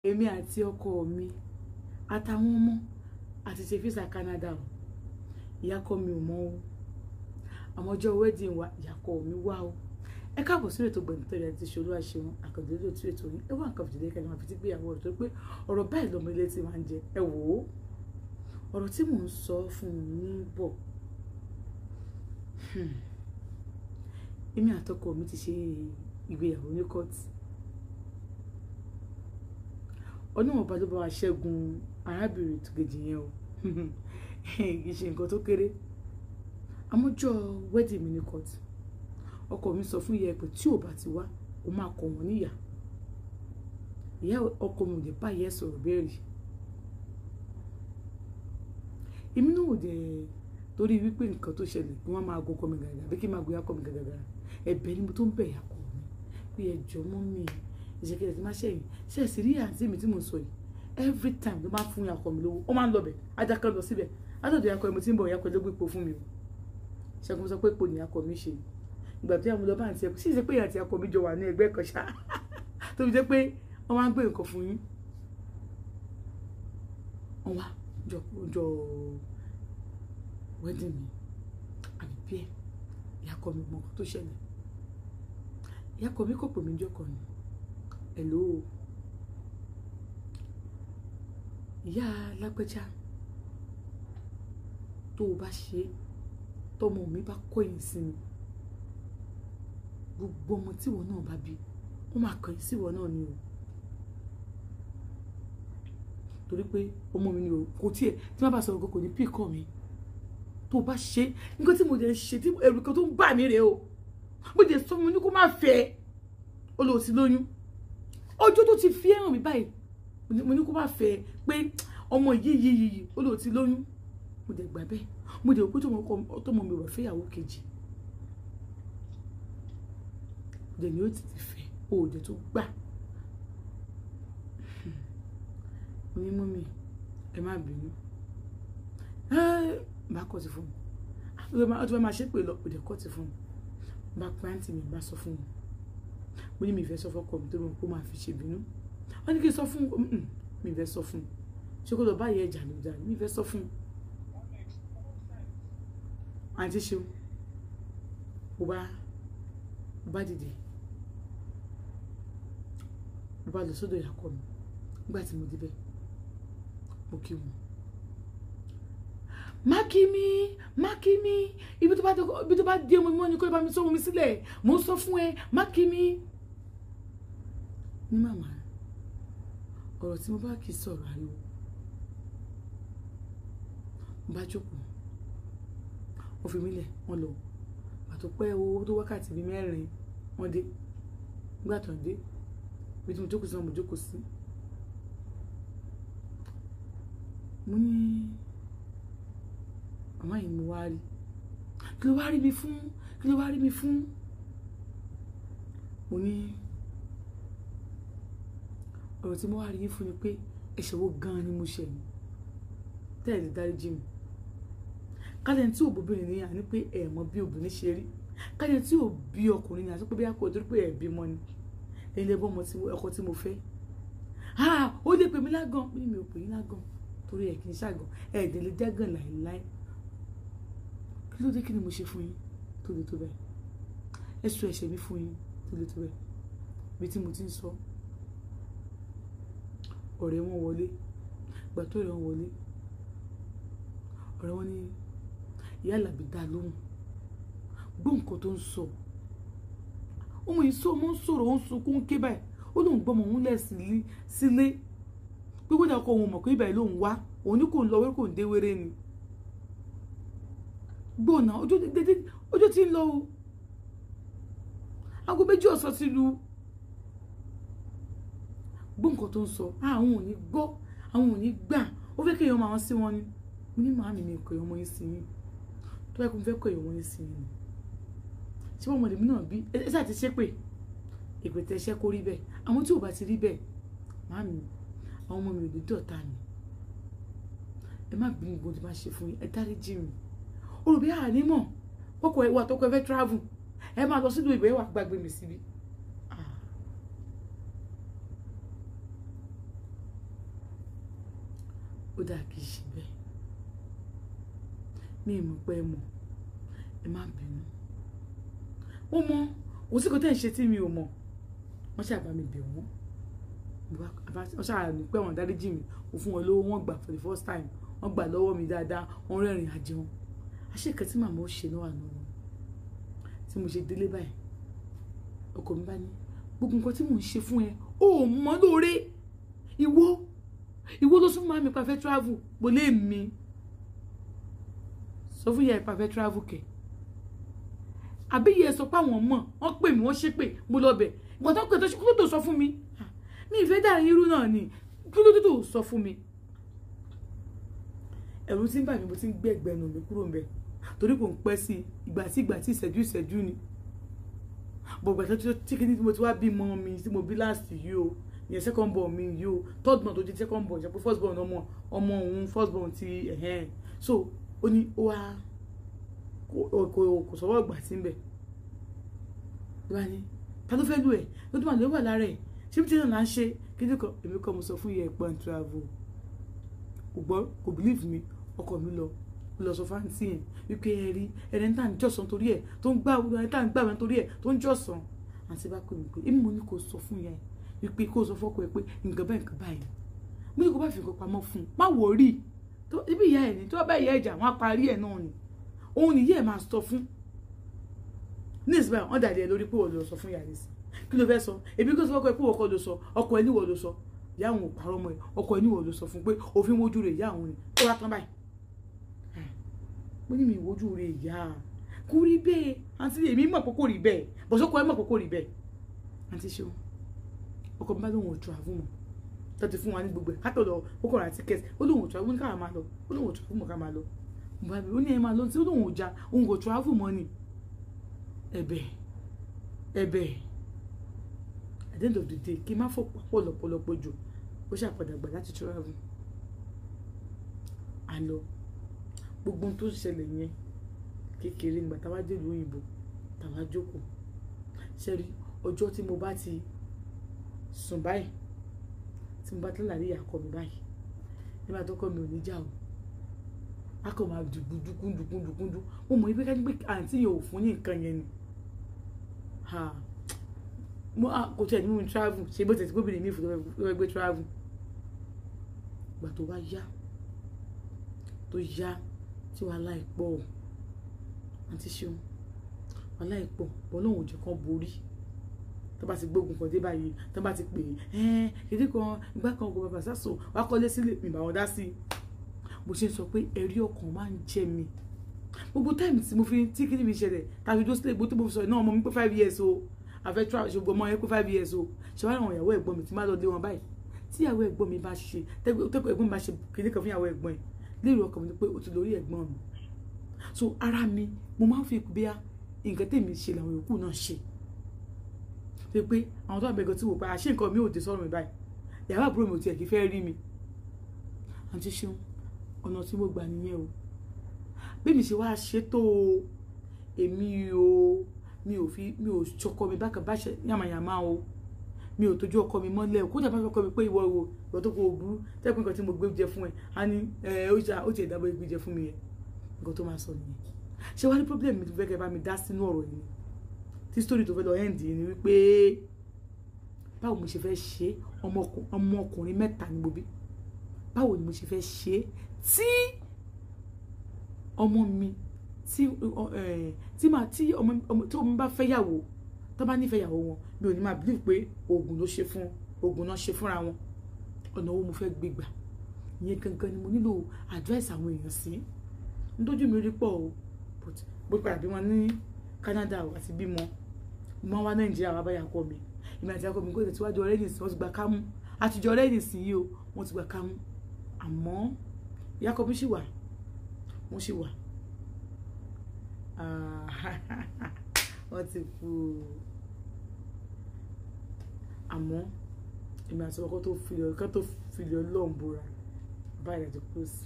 Èmi àti ọkọ mi àtàwọn ọmọ àti ṣe visa Canada o. Ìyá ọkọ mi ò mọ̀ o. Àmọ́ ọjọ́ wedding wa, ìyá ọkọ mi wá o. Ẹ káàbọ̀ sórí ètò Gbẹ̀mítọ́rẹ àti Ṣolúwaṣeun Àkàndé lóòtú ètò yín. Ẹ wá nǹkan fìdílé kẹ́ni máa fi ti gbéyàwó rẹ̀ torí pé ọ̀rọ̀ báyìí lọ́mọ ilé tí máa ń jẹ. Ẹ wò ó. Ọ̀rọ̀ tí mò ń sọ fún yín bọ̀. Èmi àtọkọ mi ti ṣe ìgbéyàwó ní court. Ọlọ́run ọba ló bá wa ṣẹ́gun arábìnrin kejì yẹn o. Kì í ṣe nǹkan tó kéré. Àmọ́ ọjọ́ wedding mi ní court, ọkọ mi sọ fún ìyá ẹ pé tí ò bá ti wá, ó máa kọ wọ́n níyà. Ìyá ọkọ mi ò lè bá ìyá ẹ sọ̀rọ̀ bẹ́ẹ̀ rí. Èmi náà ò dẹ̀ torí wípé nǹkan tó ṣẹlẹ̀ kí wọ́n máa gun ọkọ mi gàgà àbí kí n máa gun ìyá ọkọ mi gàgàgà. Ẹ̀bẹ̀ ni mo tó ń bẹ̀ ìyá ọkọ mi pé ẹ jọ̀ọ́ mummy, ìṣèkèlè tí máa ṣẹ̀yìn. Ṣé ẹ sì rí àǹtí mi tí mò ń sọ yìí? Every time ló máa ń fún ìyá ọkọ mi lówó. Ó máa ń lọ bẹ̀. Adákan lọ síbẹ̀. Látọ̀dọ̀ ìyá ọkọ mi tí ń bọ̀, ìyá ọkọ ló gbé epo fún mi o. Ṣẹ́gun sọ pé epo ni ìyá ọkọ mi ṣe. Ìgbà tó yá mo lọ bá àǹtí ẹ, sì ṣe pé ìyá àti ọkọ mi jọ wà ní ẹgbẹ́ kan ṣá. Tó fi jẹ́ pé wọ́n máa ń gbé nǹkan fún yín. Wọ́n wá jọ jọ wedding mi. Àbí bí ẹ, ìyá ọkọ mi mọ nǹkan tó ṣẹlẹ̀. Ìyá ọkọ mi kò pè mí jọ́ kan ni. Hello. Ìyá lágbájá, tó o bá ṣe, tọmọ mi bá kọ̀yìn sí mi, gbogbo ọmọ tí ìwọ náà bá bí, ó máa kọ̀yìn sí ìwọ náà ni o. Torí pé ọmọ mi ni o, kò tí ẹ, tí wọ́n bá sọ̀rọ̀ kò ní pick call mi. Tó o bá ṣe, nǹkan tí mo dẹ̀ ṣe, tí ẹ̀rù kan tó ń bà mí rè o. Mo dẹ̀ sọ fún mi ní kó má fẹ́, ó lọ sí lóyún. Ọjọ́ tó ti fi ẹ̀ràn mi báyìí, mo ní kó má fẹ́ pé ọmọ yìí yìí yìí ó lọ sí lóyún. Mo dẹ̀ gbà bẹ́ẹ̀. Mo dẹ̀ rò pé tọmọ mi ò bá fẹ́ ìyàwó kejì. Mo dẹ̀ ní ó ti ti fẹ́, ó ò dẹ̀ tó gbà. Mo ní mummy, ẹ má bínú. Bá kọ̀ sí fún mi. Ó ti fẹ́ máa ṣépè lọ, ó dẹ̀ kọ̀ sí fún mi. Bá pe àǹtí mi, bá sọ fún wọn. Mo ní mi fẹ́ sọ fún ọkọ mi torí mo kó máa fi ṣe bínú. Wọ́n ní kí n sọ fún un, mi fẹ́ sọ fún un. Ṣé kó lọ bá ìyá ẹja ló dáa? Mi fẹ́ sọ fún un. Àǹtí ṣeun, mo bá dìde. Mo bá lọ sọ́dọ̀ ìyá ọkọ mi. Nígbà tí mo dé bẹ̀, mo kí wọn. Má kí mi, má kí mi, ibi tó bá dé ọmọ mi mọ́ ni kó bá mi sọ omi sílẹ̀. Mo ń sọ fún ẹ, má kí mi. Ní màmá, ọ̀rọ̀ tí mo bá kì í sọ̀rọ̀ ariwo. Mo bá jókòó. Wọ́n fi mí lẹ̀, wọ́n lọ. Ìgbà tó pẹ́ owó tó wákàtí bí mẹ́rin, wọ́n dé. Nígbà tó ń dé, ibi tí mo jókòó sí náà mo jókòó sí. Mo ní màmá yìí mo wá rí. Kí ló wá rí mi fún? Kí ló wá rí mi fún? Mo ní ọ̀rọ̀ tí mo wá rí yín fún ni pé ẹ̀ṣẹ̀ wo gan-an ni mo ṣẹ̀ yín. Tẹ́lẹ̀ lè dáríjì mi. Kálẹ̀ tí ò bóbìnrin ni àní pé ẹ mọ bí obìnrin ṣe rí. Kálẹ̀ tí ò bí ọkùnrin ni àti pé bí a kò torí pé ẹ bímọ ni. Ẹ̀yin lè bọ́ ọmọ tí ọkọ tí mo fẹ́. Ah! Ó lè pè mí lágàn. Mo ní mi ò pè yín lágàn torí ẹ kì í ṣàgàn. Ẹ dẹ̀ lè jágàn láìláì. Kí ló dé, kí ni mo ṣe fún yín tó le tó bẹ́ẹ̀? Ẹ sọ ẹ̀ṣẹ̀ mi fún yín tó le tó bẹ́ẹ̀. Ibi tí mo ti ń sọ, ọ̀rẹ́ wọn wọlé. Ìgbà tó ọ̀rẹ́ wọn wọlé, ọ̀rẹ́ wọn ní ìyá Àlàbí dá lóhùn. Gbọ́ nǹkan tó ń sọ. Ọmọ yìí sọ, ọmọ ń sọ̀rọ̀, ó ń sunkún, ń ké báyìí. Ó lóun gbọ́ ọmọ òun lẹ̀ sílé. Pé kódà ọkọ òun mọ̀ pé ibà yìí lòun wá. Òun ní kò ń lọ wéré, kò ń dé wéré ni. Gbọ́nà ọjọ́ tí ń lọ o. Aago méjì ọ̀sán ti lu. Gbọ́ nǹkan tó ń sọ. Àwọn ò ní gbọ́, àwọn ò ní gbà. Ó fẹ́ kí èèyàn máa sí wọn ni. Mo ní màámi mi kọ èèyàn ọmọ yín sí yín. Tó bá yẹ kó mo fẹ́ kọ èèyàn ọmọ yín sí yín ni. Ṣé wọ́n mọ̀ lèmi náà bí? Ẹ ṣáà ti ṣépè. Èpè tẹ ṣẹ́ kó rí bẹ́ẹ̀. Àwọn tí ò bá ti rí bẹ́ẹ̀, màámi, àwọn ọmọ mi ò ní dọ̀tá mi. Ẹ má bínú gbogbo tí màá ṣe fún yín. Ẹ dáríjì mi. Ó rò bí àní mọ̀. Kókò ẹ wà tọkọ ẹ fẹ́ travel. Ẹ máa lọ sílùú ìbẹ̀ wà gbàgbé mi síbí. Ó dáa kì í ṣe bẹ́ẹ̀. Mi ì mọ̀ pé ẹ mọ̀, ẹ má bínú. Ó mọ kò sí kò tẹ́ ń ṣe tí mi ò mọ̀. Wọ́n ṣàbá mi bẹ̀ wọ́n, wọ́n ṣàrà ní pé wọ́n dáríjì mi. Mo fún wọn lówó, wọ́n gbà for the first time, wọ́n gbà lọ́wọ́ mi dáadáa, wọ́n rẹ́rìn àjẹun. Àṣekẹ́ tí màmá ó ṣe náà wà náà tí mo ṣe délé báyìí, ọkọ mi bá ní gbogbo nǹkan tí mò ń ṣe fún ẹ ó mọ lóore. Ìwọ ló sún mọ́ mi pa fẹ́ travel, mo lè mi sọ fún ìyá ẹ pa fẹ́ travel kẹ̀. Àbí ìyá ẹ sọ pé àwọn mọ̀, wọ́n pè mí, wọ́n ṣépè, mo lọ bẹ̀. Ìgbà tó pè tó ṣe kí ló tó sọ fún mi? Mi ìfẹ́ dà irú náà ni, kí ló tó sọ fún mi? Ẹ̀rù tí ń bà mí, mo ti ń gbé ẹgbẹ́ ẹnu mi kúrò ń bẹ̀ torí kò ń pẹ́ sí ìgbà tí ìgbà tí ìṣẹ́jú ìṣẹ́jú ni. Bọ̀gbà tó tí kí ni mo ti wá bímọ mi tí mo bí last yìí o, ìyẹn second born mi yìí o, third born tó jẹ́ second born, ṣe pé first born ọmọ ọmọ òun, first born ti ẹ̀hẹ́n. So ó ní ó wá kò sọ́wọ́ ìgbà tí ń bẹ̀ ló bá ní ta ló fẹ́ lù ẹ̀ ló tó máa lè wà lára ẹ̀, ṣé bí tí náà là ń ṣe kí ni kan. Èmi kọ́ mo sọ fún ìyá ẹ̀ pọ́n travel, kò gbọ́, kò believe mi. Ọkọ mi lọ lọ sọ fáǹtì yẹn wípé ẹ rí ẹni tá à ń jọ̀sán torí ẹ̀ tó ń gbà, ẹni tá à ń gbà wọn torí ẹ̀ tó ń jọ̀sán. Àti bá pè mí pé èmi mo ní kó sọ fún ìyá ẹ̀ wípé kó sọ fọ́kọ ẹ̀ pé nǹkan báyìí nǹkan báyìí, mo ní kó bá fi nǹkan pamọ́ fún un, má wò rí ibi ìyá ẹ̀ ní tó bá ìyá ìjà wọn á parí ẹ̀ náà ni òun ni ìyá ẹ̀ máa sọ fún ní ìsìnkú. Wọn dàdí ẹ lórí pé wọ́n lọ sọ fún ìyá rẹ̀ sí kí ló fẹ́ sọ? Èmi kó sọ fọ́kọ ẹ̀ pé wọ́n kọ́ ló sọ, ọkọ ẹ̀ níwọ̀ ló sọ. Ìyá òun ò parọ́ mọ́ ẹ, ọkọ ẹ̀ níwọ̀ ló sọ fún pé òfin wojú rẹ̀ ìyá òun ni ó wá tán báyìí. Mo ní mi ìwojú rẹ̀ ìyá kò rí bẹ́ẹ̀ àǹtí, èmi mọ̀ pé kò rí bẹ́ẹ̀, bọ̀sọ́kọ ẹ̀ mọ̀ pé kò rí bẹ́ẹ̀. Àǹtí ṣeun, ọkọ mi bá lóun ò travel mọ́, tó ti fún wa ní gbogbo ẹ̀ kátó lọ, ó kọ̀ ra ticket, ó lóun ò travel, ní ká máa lọ, ó lóun ò travel mọ́, ká máa lọ. Mo bá mi ó ní ẹ máa lọ tí ó lóun ò já, òun kò travel mọ́ ni. Ẹ̀bẹ̀ ẹ̀bẹ̀, at the end of the day, kí n má fò pọ̀ lọ́pọ̀lọpọ̀ jù, ó ṣàpadà gbà láti travel àlọ́. Gbogbo ohun tó ṣẹlẹ̀ yẹn kékeré nígbà táwa dé ìlú òyìnbó, táwa jókòó ṣẹ́rí. Ọjọ́ tí mo bá ti sùn báyìí, tí mo bá tẹ́lẹ̀ àrí ìyá ọkọ mi báyìí, nígbà tó kọ́ mi ò ní jà o, a kò máa dùgbù dùkún dùkún dùkún dùn. Mo mọ̀ wípé ká ní pé àǹtí yẹn ò fún ní nǹkan yẹn ni mo kò tẹ̀ ní mú mi travel ṣe bó tẹ̀ tí gómìnà mi fún tó fẹ́ gbé travel. Ìgbà tó wá yá, tó yá tí wàhálà ẹ̀ pọ̀, àǹtí ṣeun, wàhálà ẹ̀ pọ̀ bọ́ lóun ò jẹ́ kán borí. Tó bá ti gbógun kan dé báyìí, tó bá ti pè é ìdí kan ìgbà kan kò bàbá sásò wá kọ́lé sílé mi bá wọn dá sí i. Mo ṣe ń sọ pé ẹ̀rí ọkàn máa ń jẹ mi gbogbo time tí mo fi tí kí ni mi ṣẹlẹ̀ tàbí dó sílé. Gbogbo tó mo fi sọ náà, ọmọ mi pé 5 years o, àfẹ́ tra ṣùgbọ́n ọmọ yẹn pé 5 years o. Ṣe wá àwọn ìyàwó ẹ̀gbọ́n mi tí má lọ dé wọn báyìí, tí ìyàwó ẹ̀gbọ́n mi bá ṣe tẹ́kọ̀, ẹ̀gbọ́n mi bá ṣe kíní kan fún ìyàwó ẹ̀gbọ́n ẹ̀, lérò ọkàn mi ni pé ó ti lórí ẹ̀gbọ́n mi. So ara mi mo máa ń fi bíyà nǹkan tèmi ṣe làwọn yòókù náà ṣe ṣe pé àwọn tó wà bẹ̀gàn tí wò pé àṣé nǹkan mi ò dé sọ́run mi báyìí. Ìyàwó àbúrò mi ò tiẹ̀ kí fẹ́ rí mi. Àǹtí ṣeun, ọ̀nà tí mo gbà nìyẹn o. Bí mi ṣe wá ṣètò èmi o, mi ò fi mi ò ṣọkọ mi bákan bá ṣe yàmàyàmá o, mi ò tójú ọkọ mi mọ́lẹ̀ o. Kódà bá ọkọ mi pé ìwọ ìwọ ìwọ tó kó o burú tẹ́kùn nǹkan tí mo gbé jẹ fún ẹ, á ní ẹ ó ti ẹ̀dá bó gbé jẹ fún mi yẹn. Nǹkan tó máa sọ nìyẹn. Ṣé wàá ní problem mi tó fẹ́ kẹ́ bá mi dá sínú ọ̀rọ̀ yìí tí story tó fẹ́ lọ end yìí ni wípé báwo mo ṣe fẹ́ ṣe? Ọmọkùnrin mẹ́ta ni mo bí. Báwo ni mo ṣe fẹ́ ṣe tí ọmọ mi tí màá tí ọmọ tí ọmọ bá fẹ́ yàwó, tó bá nífẹ̀ẹ́ yàwó wọn, mi ò ní máa believe pé oògùn ló ṣe fún, oògùn náà ṣe fúnra wọn. Ọ̀nà owó mo fẹ́ gbé gbà ìyẹn gangan ni mo nílò advice àwọn èèyàn sí. Nítójú mi rí pọ̀ o, but bó padà bí wọn ní Canada o àti bímọ, mo máa wá Nàìjíríà wá báyà kọ́ mi. Èmi àti akọ mi kò tẹ̀síwájú ọ̀rẹ́ nìsín, wọ́n ti gba kámú, àtijọ́ ọ̀rẹ́ nìsín yìí o, wọ́n ti gba kámú. Àmọ́ ìyá kọ́ mi ṣì wà, wọ́n ṣì wà, wọ́n ti kú. Àmọ́ èmi àti ọkọ tó fi ọkọ tó fi lọ lọ́n bora báyìí àti close,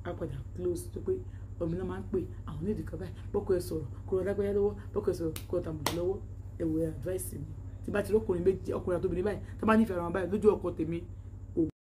á padà close tó pé ọmọ náà máa ń pè àwọn onídìí kan báyìí, bọ́kọ ẹ sọ̀rọ̀ kó lọ dágbáyá lọ́wọ́, bọ́kọ ẹ sọ̀rọ̀ kó lọ tàbùkù lọ́wọ́. Ẹ̀wọ̀ ẹ̀ advice mi tí bá ti lọ́kùnrin méjì, ọkùnrin àti obìnrin báyìí tó bá nífẹ̀ẹ́ ara wọn báyìí lójú ọkọ tèmi.